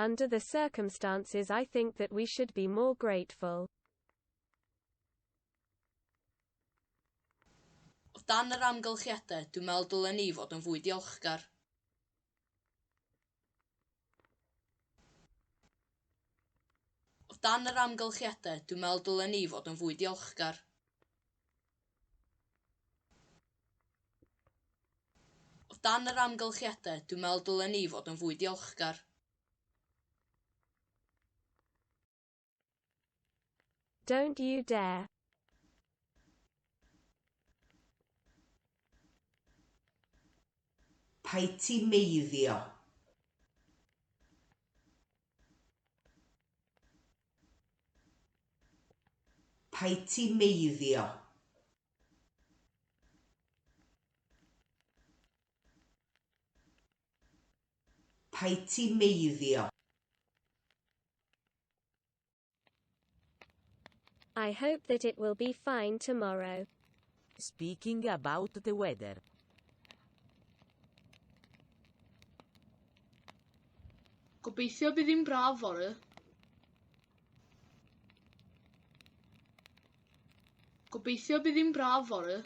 Under the circumstances I think that we should be more grateful. O dan yr amgylchiadau, dwi'n meddwl dylen ni fod yn fwy diolchgar. O dan yr amgylchiadau, dwi'n meddwl dylen ni fod yn fwy diolchgar. O dan yr amgylchiadau, dwi'n meddwl dylen ni fod yn fwy diolchgar. Don't you dare. Paid ti meiddio. Paid ti meiddio. Paid ti meiddio. I hope that it will be fine tomorrow. Speaking about the weather. Gobeithio bydd hi'n braf fory. Gobeithio bydd hi'n braf fory.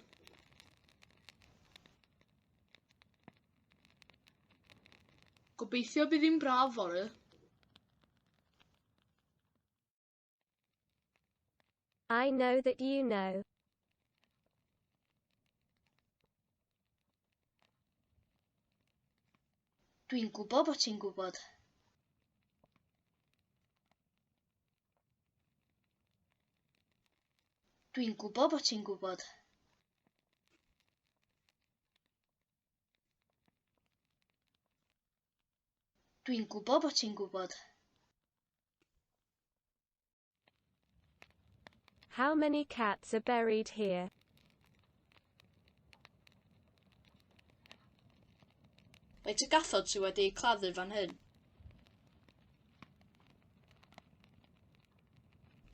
Gobeithio bydd hi'n braf fory. I know that you know. Dwi'n gwybod bod ti'n gwybod. Dwi'n gwybod bod ti'n gwybod. Dwi'n gwybod bod ti'n gwybod. How many cats are buried here? Faint o gathod sydd wedi eu claddu fan hyn?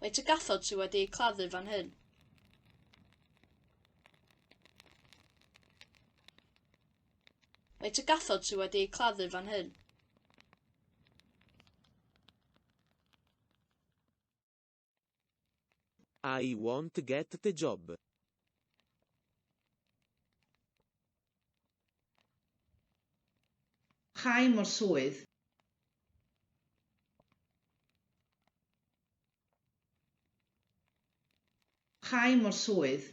Faint o gathod sydd wedi eu claddu fan hyn? Faint o gathod sydd wedi eu claddu fan hyn? I won't get the job. Chai mo'r swydd. Chai mo'r swydd.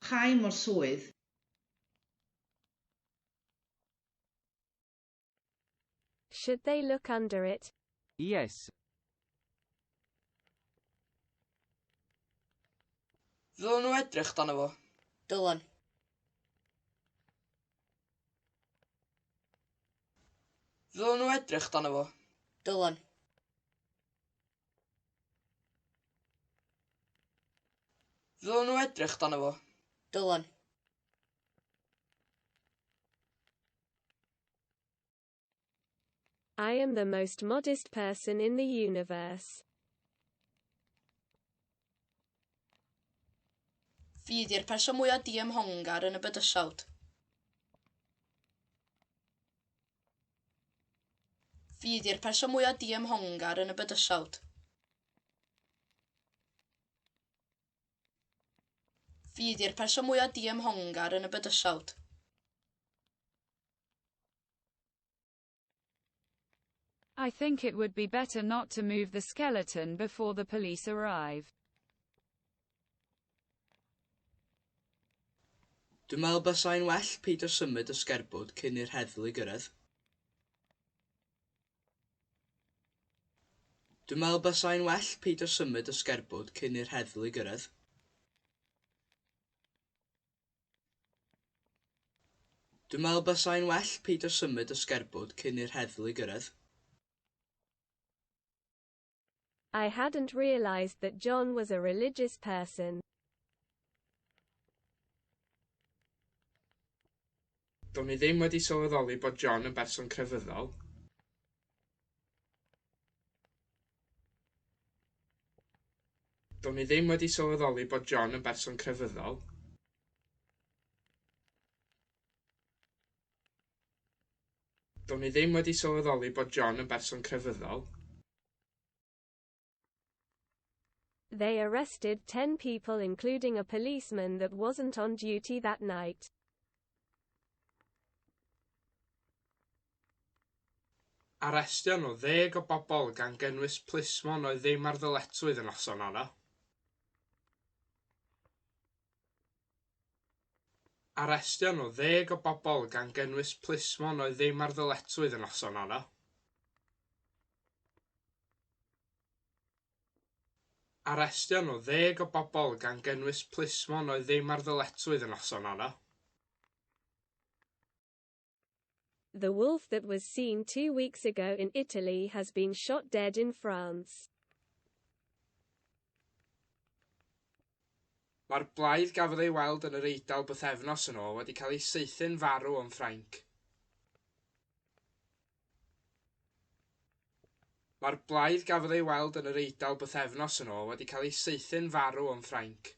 Chai mo'r swydd. Should they look under it? Yes. Ddylen nhw edrych dano fo? Dylen. Ddylen nhw edrych dano fo? Dylen. Ddylen nhw edrych dano fo? Dylen. I am the most modest person in the universe. Fi 'di'r person mwyaf diymhongar yn y bydysawd. Fi 'di'r person mwyaf diymhongar yn y bydysawd. Fi 'di'r person mwyaf diymhongar yn y bydysawd. I think it would be better not to move the skeleton before the police arrive. Dwi'n meddwl basai'n well peidio symud y sgerbwd cyn i'r heddlu gyrraedd. Dwi'n meddwl basai'n well peidio symud y sgerbwd cyn i'r heddlu gyrraedd. Dwi'n meddwl basai'n well peidio symud y sgerbwd cyn i'r heddlu gyrraedd. I hadn't realized that John was a religious person. Do'n i ddim wedi sylweddoli bod John yn berson crefyddol. Do'n i ddim wedi sylweddoli bod John yn berson crefyddol. Do'n i ddim wedi sylweddoli bod John yn berson crefyddol. They arrested 10 people including a policeman that wasn't on duty that night. Arestio nhw 10 o bobl gan gynnwys plismon oedd ddim ar ddyletswydd y noson honno. Arestio nhw 10 o bobl gan gynnwys plismon oedd ddim ar ddyletswydd y noson honno. Arestio nhw 10 o bobl gan gynnwys plismon oedd ddim ar ddyletswydd y noson honno. The wolf that was seen 2 weeks ago in Italy has been shot dead in France. Mae'r blaidd gafodd ei weld yn yr Eidal bythefnos yn ôl wedi cael ei saethu'n farw yn Ffrainc. Mae'r blaidd gafodd ei weld yn yr Eidal bythefnos yn ôl wedi cael ei saethu'n farw yn Ffrainc.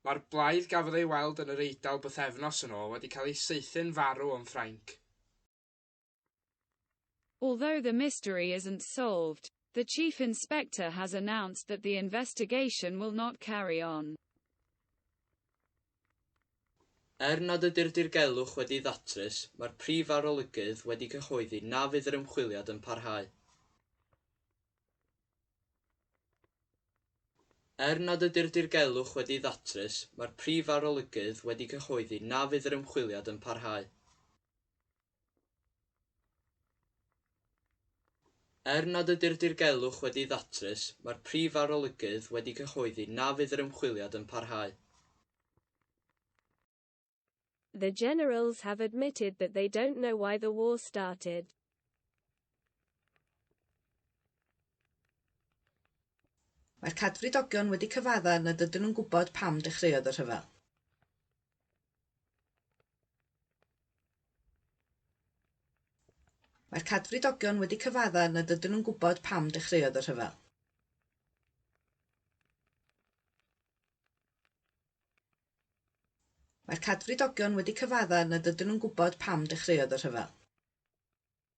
Mae'r blaidd gafodd ei weld yn yr Eidal bythefnos yn ôl wedi cael ei saethu'n farw yn Ffrainc. Although the mystery isn't solved, the chief inspector has announced that the investigation will not carry on. Er nad ydy'r dirgelwch wedi'i ddatrys, mae'r prif arolygydd wedi cyhoeddi na fydd yr ymchwiliad yn parhau. Er nad ydy'r dirgelwch wedi'i ddatrys, mae'r prif arolygydd wedi cyhoeddi na fydd yr ymchwiliad yn parhau. Er nad ydy'r dirgelwch wedi'i ddatrys, mae'r prif arolygydd wedi cyhoeddi na fydd yr ymchwiliad yn parhau. The generals have admitted that they don't know why the war started. Mae'r cadfridogion wedi cyfadda nad ydyn nhw'n gwybod pam dechreuodd y rhyfel. Mae'r cadfridogion wedi cyfadda nad ydyn nhw'n gwybod pam dechreuodd y rhyfel. Mae'r cadfridogion wedi cyfadda nad ydyn nhw'n gwybod pam dechreuodd y rhyfel.